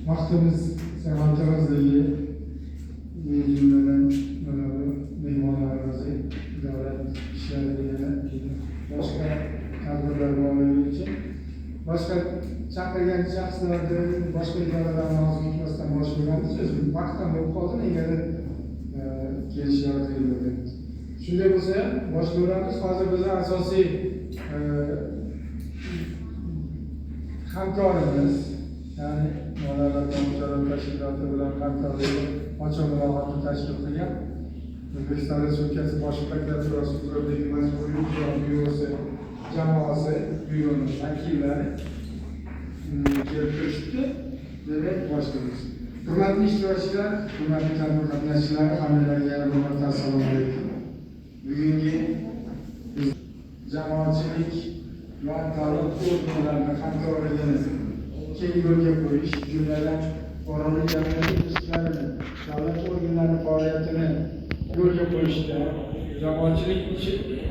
Vaqtimiz ham tig'izligi, jumladan mana bu mehmonlarimizni davlat ishlari yana boshqa tadbirlar borligi uchun boshqa chaqirgan shaxslarni, boshqa idoralarni hozir kutmasdan boshlaganmiz. O'zi vaqt ham bo'lib qoldi, negadir kelishlari qiyin bo'ldi. Shunday bo'lsa ham boshlayveramiz. Hozir bizni asosiy hamkorimiz, ya'ni nodavlat notijorat tashkiloti bilan hamkorlikda ochiq muloqotni tashkil qilgan O'zbekiston Respublikasi Bosh prokuraturasi huzuridagi Majburiy ijro byurosi jamoasi, byuroni vakillari kelib turishibdi. Demak, boshlaymiz. Hurmatli ishtirokchilar, hurmatli tadbir qatnashchilari, hammalarga yana bir marta assalomu alaykum. Bugungi biz jamoatchilik va davlat organlarini hamkorligini keng yo'lga qo'yish, jumladan fuqarolik jamiyati institutlarini, davlat organlari faoliyatini yo'lga qo'yishda, jamoatchilik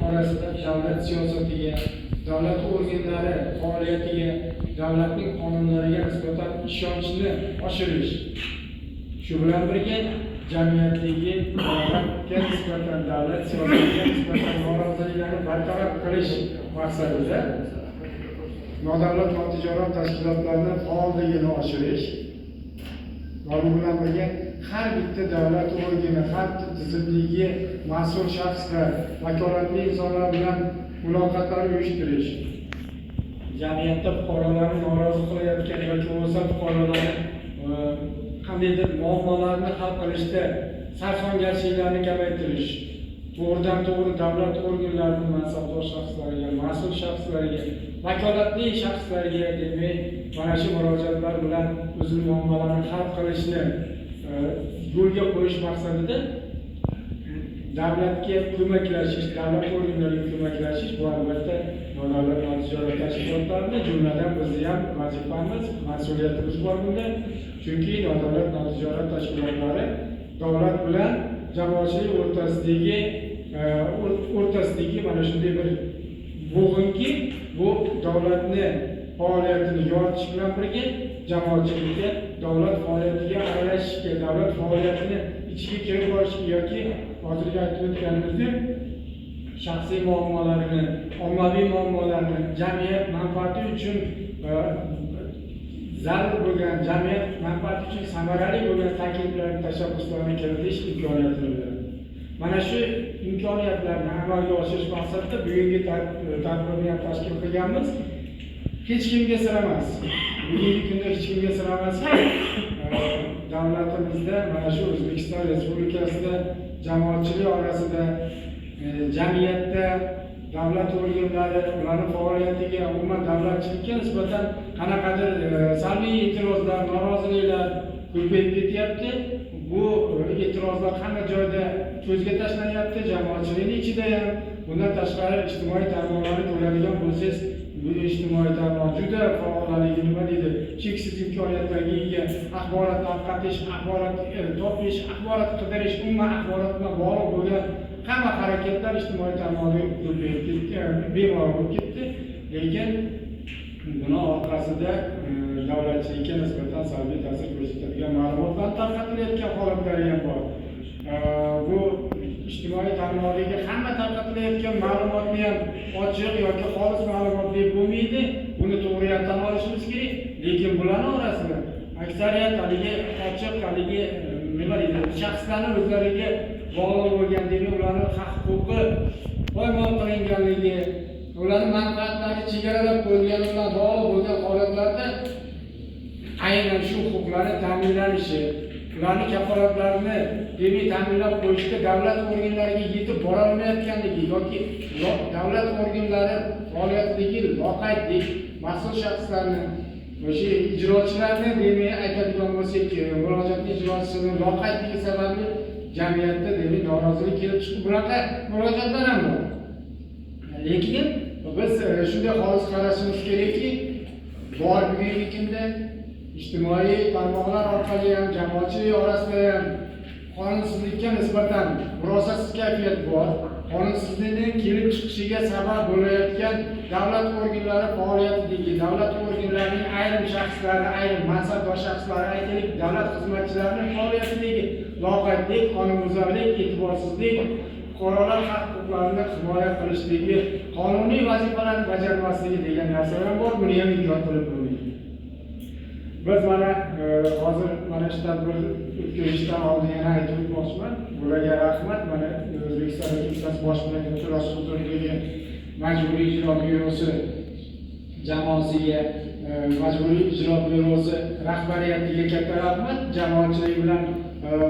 orasida davlat siyosatiga, davlat organlari faoliyatiga, davlatning qonunlariga nisbatan ishonchni oshirish, shu bilan birga jamiyatdagi davlatga nisbatan, davlat siyosatiga nisbatan noroziliklarni bartaraf qilish maqsadida nodavlat notijorat tashkilotlarini faolligini oshirish va bu bilan birga har bitta davlat organi, har bitta tizimdagi mas'ul shaxslar, vakolatli insonlar bilan muloqotlar uyushtirish, jamiyatda fuqarolarni norozi qilayotgan yoki bo'lmasa fuqarolarni qandaydir muammolarni hal qilishda sarsongarchiliklarni kamaytirish, to'g'ridan to'g'ri davlat organlarining mansabdor shaxslariga, mas'ul shaxslarga, vakolatli shaxslarga, demak, mana shu murojaatlar bilan o'zini muammolarini hal qilishni yo'lga qo'yish maqsadida davlatga ko'maklashish, davlat organlariga ko'maklashish bu albatta nodavlat notijorat tashkilotlarini, jumladan bizni ham vazifamiz, mas'uliyatimiz bor bunda. Chunki nodavlat notijorat tashkilotlari davlat bilan jamoatchilik o'rtasidagi mana shunday bir bo'g'inki, bu davlatni faoliyatini yoritish bilan birga jamoatchilikka davlat faoliyatiga aralashishga, davlat faoliyatini ichiga kirib borishga yoki hozirgi aytib o'tganimizdek shaxsiy muammolarini, ommaviy muammolarni jamiyat manfaati uchun zarur bo'lgan, jamiyat manfaati uchun samarali bo'lgan takliflarni, tashabbuslarni kiritish imkoniyatini beradi. Mana shu imkoniyatlarni amalga oshirish maqsadida bugungi tadbirni ham tashkil qilganmiz. Hech kimga sir emas. Bugungi kunda hech kimga sir emaski, davlatimizda, mana shu O'zbekiston Respublikasida jamoatchilik orasida, jamiyatda davlat organlari, ularning faoliyatiga, umuman davlatchilikka nisbatan qanaqadir salbiy e'tirozlar, noroziliklar ko'payib ketyapti. Bu e'tirozlar hamma joyda ko'zga tashlanyapti, jamoatchilikning ichida ham. Bundan tashqari ijtimoiy tarmoqlarni ko'radigan bo'lsangiz, bu ijtimoiy tarmoq juda faol, haligi nima deydi, cheksiz imkoniyatlarga ega, axborot tarqatish, axborot topish, axborot qidirish, umuman axborot bilan bog'liq bo'lgan hamma harakatlar ijtimoiy tarmoqda ko'payib ketdi, bemalol bo'lib ketdi. Lekin buni orqasida davlatchilikka nisbatan salbiy ta'sir ko'rsatadigan ma'lumotlar tarqatilayotgan holatlari ham bor. Bu ijtimoiy tarmoqdagi hamma tarqatilayotgan ma'lumotni ham ochiq yoki xolis ma'lumot deb bo'lmaydi. Buni to'g'ri ham tan olishimiz kerak. Lekin bularning orasida aksariyat haligi ochiq, haligi nima deydi, shaxslarning o'zlariga bog'liq bo'lgan, demak, ularning haq-huquqi poymol qilinganligi, ularning manfaatlari chegaralab qo'yilgani bilan bog'liq bo'lgan holatlarda aynan shu huquqlarni ta'minlanishi, ularni kafolatlarini, demak, ta'minlab qo'yishda davlat organlariga yetib borolmayotganligi yoki davlat organlari faoliyatidagi loqaydlik mas'ul shaxslarni, o'sha ijrochilarni, demak, aytadigan bo'lsak, murojaatni ijrochisini loqaydligi sababli jamiyatda, demak, norozilik kelib chiqib, bunaqa murojaatlar ham bor. Lekin biz shunday xolis qarashimiz kerakki, bor bugungi kunda ijtimoiy tarmoqlar orqali ham, jamoatchilik orasida ham qonunsizlikka nisbatan murosasiz kayfiyat bor. Qonunsizlikning kelib chiqishiga sabab bo'layotgan davlat organlari faoliyatidagi davlat organlarining ayrim shaxslari, ayrim mansabdor shaxslari, aytaylik, davlat xizmatchilarining faoliyatidagi loqaydlik, qonunbuzarlik, e'tiborsizlik, fuqarolar haq-huquqlarini himoya qilishligi, qonuniy vazifalarni bajarmasligi degan narsalar bor. Buni ham inkor qilib bo'lmaydi. Biz mana hozir mana shu tadbir o'tkazishdan oldin yana aytib o'tmoqchiman. Bularga rahmat. Mana O'zbekiston Respublikasi Bosh prokuraturasi huzuridagi Majburiy ijro byurosi jamoasiga, Majburiy ijro byurosi rahbariyatiga katta rahmat. Jamoatchilik bilan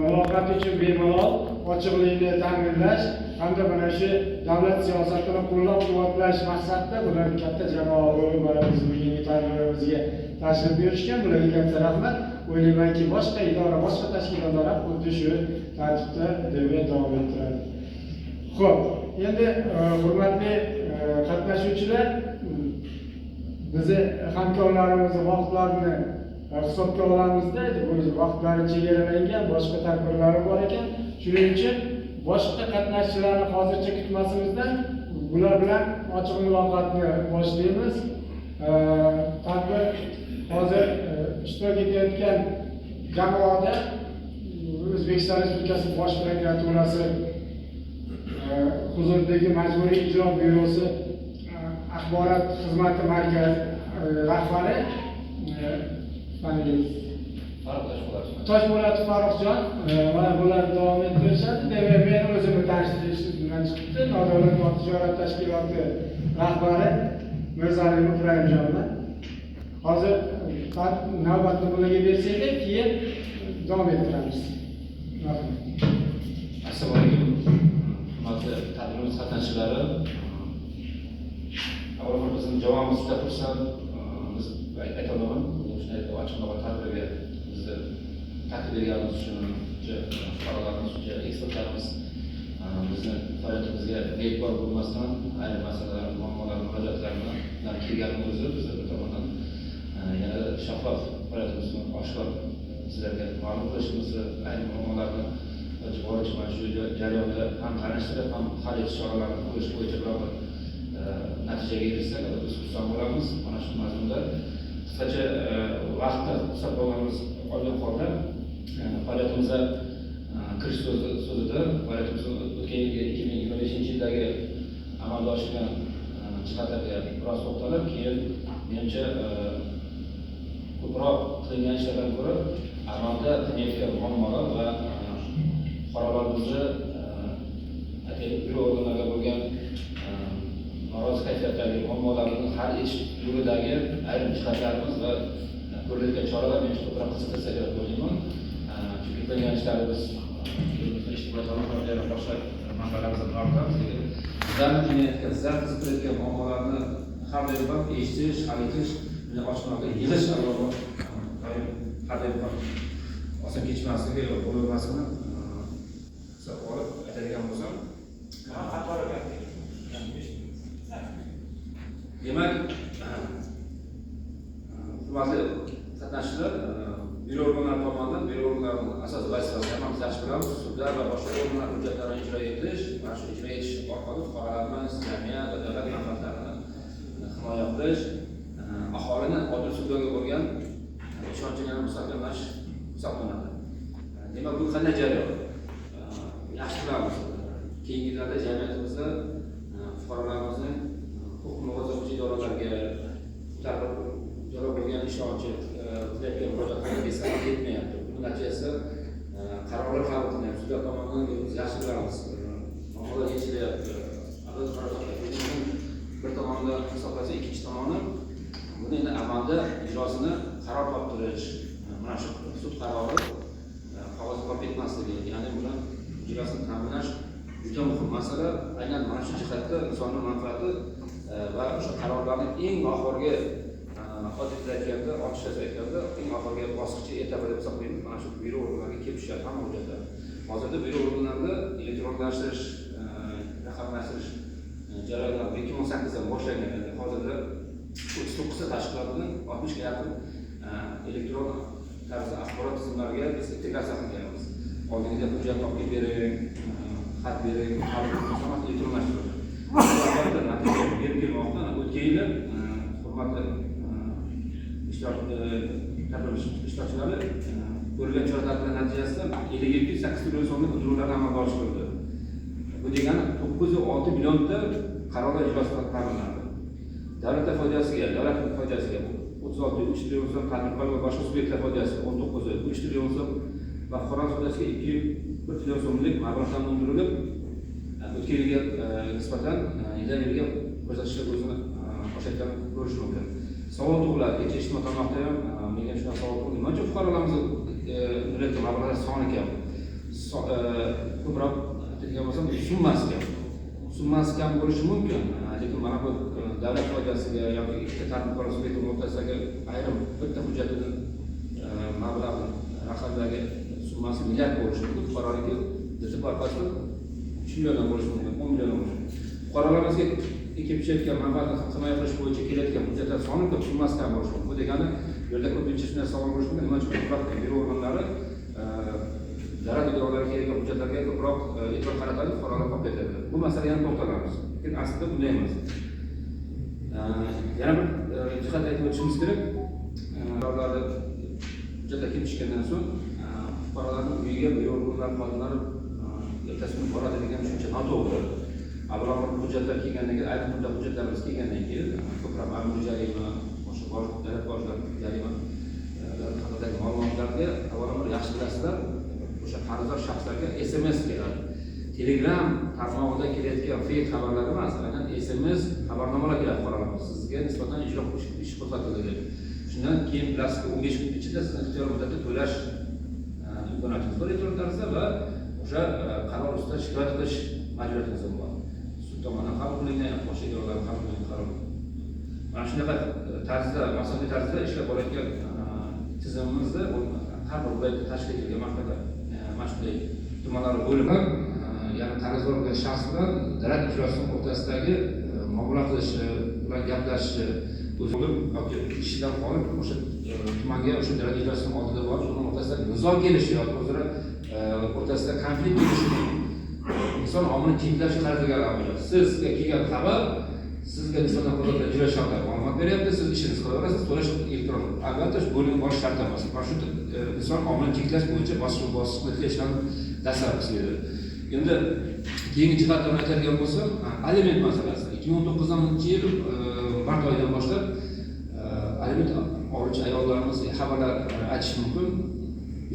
muloqot uchun bemalol ochiqlikni ta'minlash hamda mana shu davlat siyosatini qo'llab-quvvatlash maqsadida bular katta jamoa bo'lib mana biz bugungi tadbirimizga tashrif buyurishgan. Bularga katta rahmat. O'ylaymanki, boshqa idora, boshqa tashkilotlar ham xuddi shu tartibda demak davom ettiradi. Xo'p, endi hurmatli qatnashuvchilar, bizni hamkorlarimizni vaqtlarini hisobga olamizda, bu vaqtlari chegaralangan, boshqa tadbirlari bor ekan. Shuning uchun boshqa qatnashchilarni hozircha kutmasimizdan bular bilan ochiq muloqotni boshlaymiz. Tadbir hozir ishtirok etayotgan jamoada O'zbekiston Respublikasi Bosh prokuraturasi huzuridagi Majburiy ijro byurosi axborot xizmati markazi rahbari Toshpo'latov Farruxjon, mana bular davom ettirishadi. Demak, men o'zimni tanishtirishimdan chiqibdi. Nodavlat notijorat tashkiloti rahbari Mirzalimov Rahimjonman. Hozir navbatni bularga bersak, keyin davom ettiramiz. Assalomu alaykum, hurmatli tadbirimiz qatnashchilari. Avvalambor bizning jamoamiz juda xursand. Biz ayta olaman, shunday ochiq muloqot tadbiriga bizni taklif berganimiz uchun, fuqarolarimiz, ekspertlarimiz bizni faoliyatimizga bee'tibor bo'lmasdan ayrim masalalar, muammolar, murojaatlarni bilan kelganini o'zi bizni bir tomondan yanada shaffof faoliyatimizni oshkor sizlarga ma'lum qilishimizni, ayrim muammolarni iloji boricha mana shu jarayonda ham tanishtirib, ham hal etish choralarini ko'rish bo'yicha biror bir natijaga erishsak, biz xursand bo'lamiz. Mana shu mazmunda qisqacha vaqtni hisobga olgan holda faoliyatimizda kirish so'zida faoliyatimizni o'tgan yilgi 2025-yildagi amalga oshirgan jihatlarga biroz to'xtalib, keyin menimcha ko'proq qilingan ishlardan ko'ra amalda qilinayotgan muammolar va fuqarolarimizni byuro organlariga bo'lgan norozi kayfiyatdagi muammolarni hal etish yo'lidagi ayrim jihatlarimiz va ko'rilayotgan choralar menimcha ko'proq qiziqtirsa kerak deb o'ylayman. Chunki qilingan ishlarimiz ijtimoiy tarmoqlarda va boshqa manbalarimizdan ortamiz, lekin bizlarni qiynayotgan, sizlarni qiziqtirayotgan muammolarni har doim ham eshitish, hal etish, ochiqroq yig'ish avvalo har doim ham oson kechmasligi yo bo'lmasligini hisobga olib aytadigan bo'lsam, demak, hurmatli qatnashchilar, byuro organlari tomonidan byuro organlarining asosiy vazifasi hammamiz yaxshi bilamiz, sudlar va boshqa organlar hujjatlarini ijro etish va shu ijro etish orqali fuqarolarimiz, jamiyat va davlat manfaatlarini himoya qilish, aholini odil sudlarga bo'lgan ishonchini yana mustahkamlash hisoblanadi. Demak, bu qanday jarayon? Yaxshi bilamiz. Keyingi yillarda jamiyatimizda fuqarolarimizning huquq muhofaza qiluvchi idoralarga bo'lgan ishonchi, qilayotgan murojaatlarga besamar yetmayapti. Buning natijasida qarorlar qabul qilyapti. Sudlar tomonidan biz yaxshi bilamiz, muammolar yechilyapti. Adolat qaror bir tomondan hisoblasa, ikkinchi tomoni buni endi amalda ijrosini qaror toptirish, mana shu sud qarori qog'ozga qolib ketmasligi, ya'ni buni ijrosini ta'minlash juda muhim masala. Aynan mana shu jihatda insonning manfaati va o'sha qarorlarning eng oxirgi oddiy aytganda, ochiqcha aytganda, eng oxirgi bosqichi etapi deb hisoblaymiz. Mana shu byuro organlariga kelib tushadi hamma hujjatlar. Hozirda byuro organlarida elektronlashtirish, raqamlashtirish jarayonlari 2018dan boshlangan edi. Hozirda 39 ta tashkilotning 60 ga yaqin elektron tarzda axborot tizimlariga biz integratsiya qilganmiz. Oldingida hujjat olib kelib bering, Xat bergan, qabul qilish hammasi elektronlashtirildi. Bu albatta natija berib kelmoqda. O'tgan yili, hurmatli tadbir ishtirokchilari, ko'rilgan chora tadbirlar natijasida 57,8 trillion so'mlik undiruvlar amalga oshirildi. Bu degani 9,6 millionta qarorlar ijrosi ta'minlandi. Davlat foydasiga 36,3 trillion so'm, tadbirkor va boshqa subyektlar foydasiga 19,3 trillion so'm va fuqarolar foydasiga 2,1 trillion so'mlik mablag'lar undirilib, o'tgan yilga nisbatan yildan yilga ko'rsatkichlar o'zini oshayotganini ko'rish mumkin. Savol tug'iladi. Kecha ijtimoiy tarmoqda ham menga shunaqa savol tug'ildi: nima uchun fuqarolarimiz undirayotgan mablag'lar soni kam? Ko'proq aytadigan bo'lsam, summasi kam. Summasi kam bo'lishi mumkin, lekin mana bu davlat foydasiga yoki ikkita tadbirkor subyekti o'rtasidagi ayrim bitta hujjatini mablag'ni raqamdagi summasi milliard bo'lishi mumkin, fuqaroniki DTP orqasida 3 milliondan bo'lishi mumkin, 10 million bo'lishi mumkin. Fuqarolarimizga kelib tushayotgan manfaatni himoya qilish bo'yicha kelayotgan hujjatlar soni ko'p, summasi kam bo'lishi mumkin. Bu degani, bu yerda ko'pincha shunday savol bo'lishi mumkin: nima uchun ko'proq byuro organlari davlat idoralariga kerakli hujjatlarga ko'proq e'tibor qaratadi, fuqarolar qolib ketadi? Bu masalaga yana to'xtalamiz, lekin aslida bunday emas. Yana bir jihat aytib o'tishimiz kerak. Qarorlar, hujjatlar kelib tushgandan so'ng fuqarolarning uyiga byuro organlari xodimlari ertasi kuni boradi degan tushuncha noto'g'ri. Avvalambor, hujjatlar kelgandan keyin, ayrim turdagi hujjatlarimiz kelgandan keyin, ko'proq ma'muriy jarima, boshqa davlat bojlari, jarima haqidagi ma'lumotlarga, avvalambor, yaxshi bilasizlar, o'sha qarzdor shaxslarga SMS keladi. Telegram tarmog'ida kelayotgan feyk xabarlar emas, aynan SMS xabarnomalar keladi fuqarolarga, sizga nisbatan ijro ish qo'zg'atildi deb. Shundan keyin, bilasizki, 15 kun ichida sizni ixtiyoriy muddatda to'lash imkoniyatingiz bor elektron tarzda va o'sha qaror ustidan shikoyat qilish majburiyatingiz bor. Sud tomonidan qabul qilingan yoki boshqa idoralar qabul qilingan qaror. Mana shunaqa tarzda, masofaviy tarzda ishlab borayotgan tizimimizda bu har bir viloyatda tashkil etilgan mana shunaqa mana shunday tumanlar bo'limi, ya'ni qarzdor bo'lgan shaxs bilan davlat ijrochisining o'rtasidagi muomala qilishi, ular gaplashishi, o'zi bo'lib yoki ishidan qolib o'sha tumanga, o'sha davlat ijrochisining oldida borib, uni o'rtasida nizo kelishi yoki o'zaro o'rtasida konflikt kelishi, inson omilini cheklashga qaratilgan amaliyot. Sizga kelgan xabar, sizga nisbatan qo'zg'atilgan ijro ishi haqida ma'lumot beryapti, siz ishingizni qilaverasiz, to'lash elektron. Albatta, shu bo'limga borish shart emas. Mana shu inson omilini cheklash bo'yicha bosqichma bosqich ishlarni dastlabkisi edi. Endi keyingi jihatdan aytadigan bo'lsam, aliment masalasi. 2019-yil mart oyidan boshlab aliment oluvchi ayollarimiz xabarlar aytish mumkin,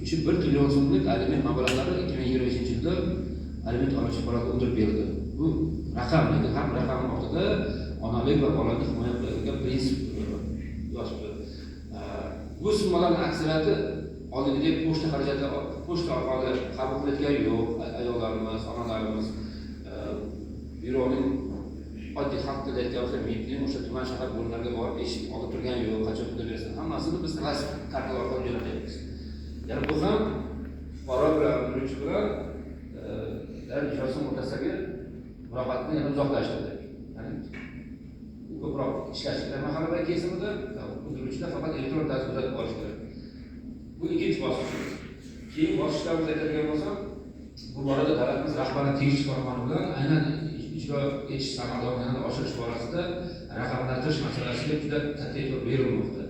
3,1 trillion so'mlik aliment mablag'lari 2025-yilda aliment oluvchi fuqarolarga undirib berildi. Bu raqam, lekin har bir raqamni ortida onalik va bolani himoya qiladigan prinsip yotibdi. Bu summalarni aksariyati oldingidek pochta xarajati, pochta orqali qabul qilayotgani yo'q. Ayollarimiz, onalarimiz byuroning, oddiy xalq tilida aytgan bo'lsak, MIBning o'sha tuman, shahar bo'limlariga borib, eshik olib turgani yo'q, qachon pul berasan. Hammasini biz plastik kartalar orqali jo'natyapmiz. Ya'ni bu ham fuqaro bilan, undiruvchi bilan davlat ijrochisi o'rtasidagi muloqotni yana uzoqlashtirdi. Ya'ni ko'proq ishlash kerak mahallalar kesimida, undiruvchilar faqat elektron tarzda kuzatib borish kerak. Bu ikkinchi bosqich. Keyin bosqichlarimizni aytadigan bo'lsam, bu borada davlatimiz rahbari tegishli farmoni bilan aynan ijro etish samaradorligini oshirish borasida raqamlashtirish masalasiga juda katta e'tibor berilmoqda.